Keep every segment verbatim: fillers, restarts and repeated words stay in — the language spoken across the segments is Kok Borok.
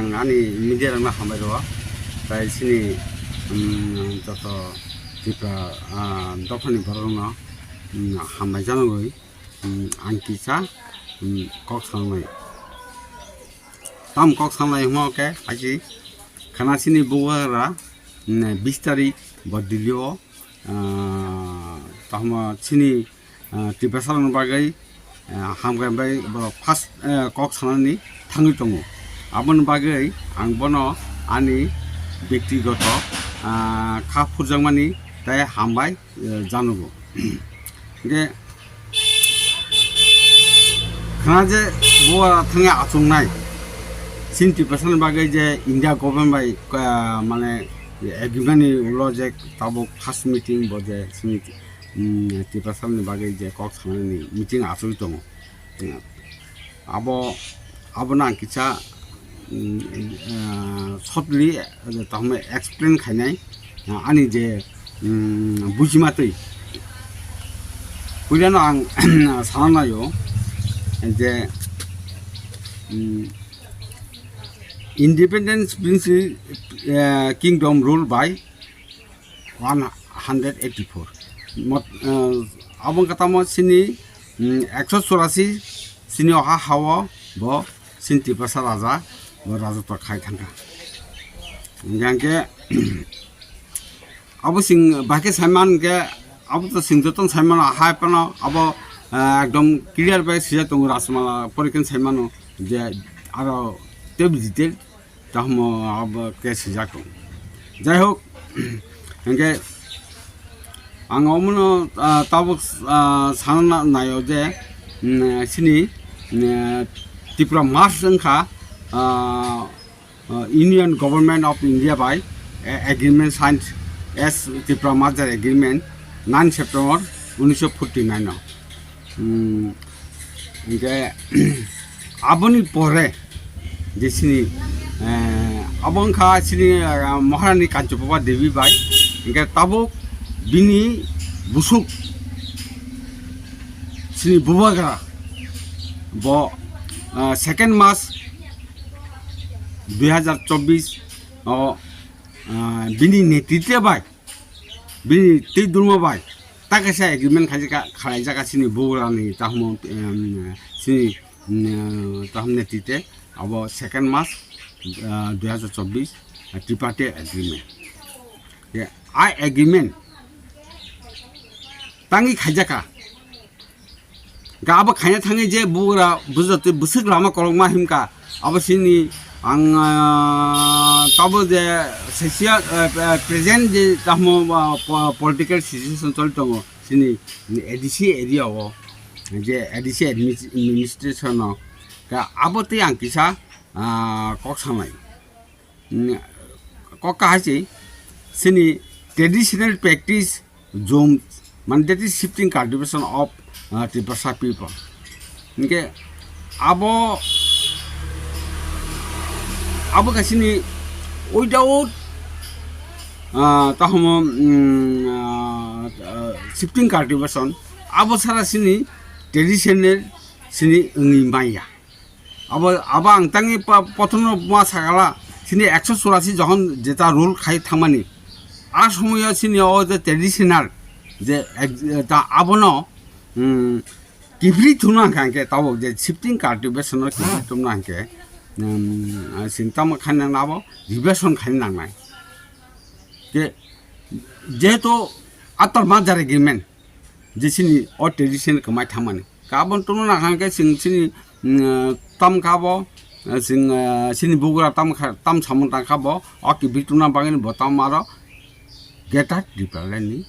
Ang ani media rokno hambai rwo, tai chini, um, joto Tripura, ah, dophani borok rokno, um, hambai janagwi, um, ang kisa, um, kok sanai. Tam kok sanai hwnkhe haisi khana chini bubagra, um, bis tarik bo Delhi o, ah, tamo chini ah, Tiprasarokni bagwi, ah, hamkrai bai borok first, ah, kok sanani thangwi tongo. Aboni bagwi ang bono ani bektigoto, ah, kha phurjakmani tei hambai, ah, janogo. Hwnkhe khna je bo thangwi achuknai chini Tiprasani bagwi je India government bai, ah, mane agreement ni ulo je tabuk first meeting bo je chini um, Tiprasarokni bagwi je kok sanani meeting achugwi tongo. Um, abo, abono ang kisa, um, uh, shortly, uh, tahoma explain khainai, uh, ani je, um, bujima twi. Puilano ang sana naio je, um, independence brings, uh, kingdom rule by one hundred eighty-four. Mot-, eh, abo wngkha tamo chini, mm, ekso churasi chini oha hao bo chini Tiprasa raja bo rajotwa khai thangkha. Hingkhe abo chwng bahai khe saiman hingkhe abo to chwng jotono saiman hai phano abo, eh, ekdom clear bai swijak tongo Rajmala porikhe saimano je aro tei detail Tahmo abo khe swijak tongo. Jai hok, hingkhe ang omono, ah, tabuk, ah, sana na-, naio je, mm, chini, mm, Tripura March wngkha, ah, ah, Union Government of India bai, eh, agreement signed as Tripura Merger Agreement, nine September unisho forty nine o. Hmm, hingke aboni pore je chini, eh, abo wngkha chini, eh, Maharani Kanchapaba Devi bai, hingke tabuk bini busuk chini bubagra bo, eh, second March dui hazar chobbish o, eh, bini netritwa bai bini twi dulma bai ta kaisa agreement khaijaka, khalaijaka chini bugrani tahmo, em, chini, em, tahmo netritwa abo second March, ah, dui hazar chobbish, ah, tripartite agreement. Ye, a agreement tangwi khaijaka. Ga abo khaina thangwi je bugra bujatwi bwswk lama kolokma himkha, abo sini ang, ah, tabo je session, eh, eh, present je tamo, ah, po-, political situation choli tongo sini A D C area o, je A D C admi-, administration o, ga abo tei ang kisa, ah, kok sanai. Mm, kok kaha se, sini traditional practice jom, mane that is shifting cultivation of, uh, Tiprasa people. Hingke abo, abo khe sini without, uh, tahomo, mm, uh, uh, shifting cultivation, abo sara sini traditional sini wngwi manya. Abo, abo ang tangni pa-, pothomno ma sakala, sini ekso churasi jokhon jeta rule khai thangmani, a somoyo sini o je traditional je ek-, ta abono, um, kibri thumna hwnkha hwnkhe tabuk je shifting cultivation no kibri thumna hwnkhe, um, sini tamo khaina nabo revision khaina nangnai. Ke, jehetu after merger agreement, je chini o tradition kwmai thangmani. Kabon tongna nang khe chwng chini, mm, tam kha bo, chwng, ah, chini bugra tam kha, tam samung tang kha bo, o kibri tongna bagwi bo tam aro Greater Tipraland ni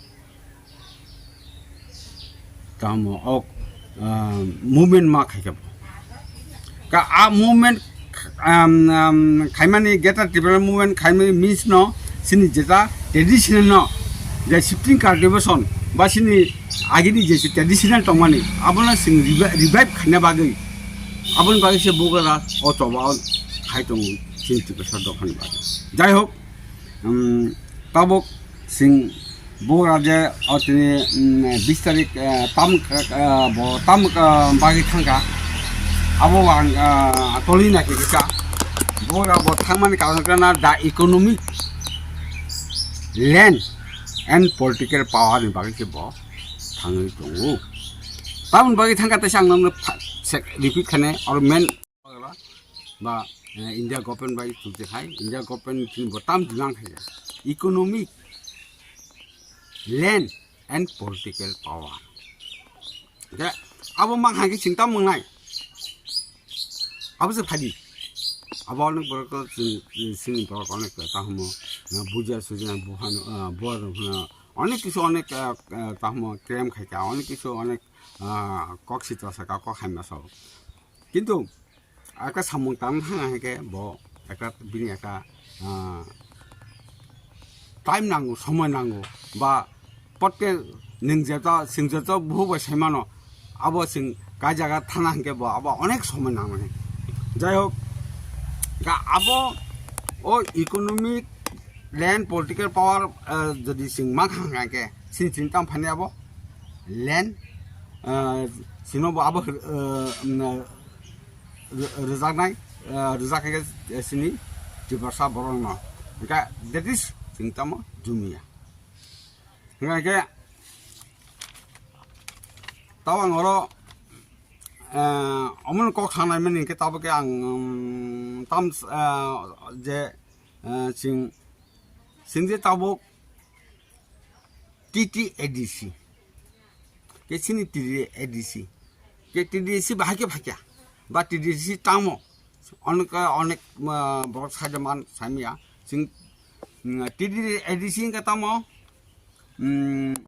tamo o, ah, movement ma khai kha bo. Ka a movement, um, um, khaimani Greater Tipraland movement khaimani means no sini jeta traditional no je shifting cultivation ba sini agini je traditional tongmani abono sing revi-, revive khaina bagwi aboni bagwi se bugra o choba o khai tongo sini Tiprasa dophani bagwi. Jai hok, um, tabuk sing bugra je o tini, um, bis tarik, eh, tam, eh, bo tam, eh, bagwi thangkha. Abo ang, eh, toli na khe kisa. Bora bo thangmani karon kana the economic, land and political power ni bagwi se bo thangwi tongo. Tamoni bagwi thangkha teisa ang nokno pha-, sek-, repeat khane or main ba, eh, India government bai chukjak hai, India government ni bo tam demand khai economic, land and political power. Ke abo mang hai ke chingta mwngnai. Abo se phadi. Abo onek borok to chwng, chwng, chwngni borok onek ta hamo, eh, buja suja buhan, eh, buar, eh, onek kisu onek, eh, eh, ta hamo claim khai ka, onek kisu onek, eh, kok sitra saka, kok haima sao. Kintu ekta samung tang thang hai ke bo ekta bini ekta, ah, time nango, somoi nango, ba potte nung jeta, sing jeta buhu bai sai mano, abo sing kai jaga thana hingke bo abo onek somoi nango. Jai hok, ka abo o economic, land, political power, ah, jodi sing mang hang hang ke, sing sing tam phani abo land, ah, sino bo abo, ah, mm, rw-, rwjaknai, ah, rwjak khe, eh, sini Tiprasa borokno. Hingke that is chwng tamo jumia. Hingke tabo ang oro, eh, omono kok sanai mani hingke tabo khe ang, um, tam, eh, je, eh, chwng, chwng je tabuk T T A D C. Ke chini T D A D C. Ke T D A D C bahai ke phakya. Ba T D A D C tamo. Onek, onek, ah, borok saida man samya. Sing, mm, T D A D C ke tamo. Mm,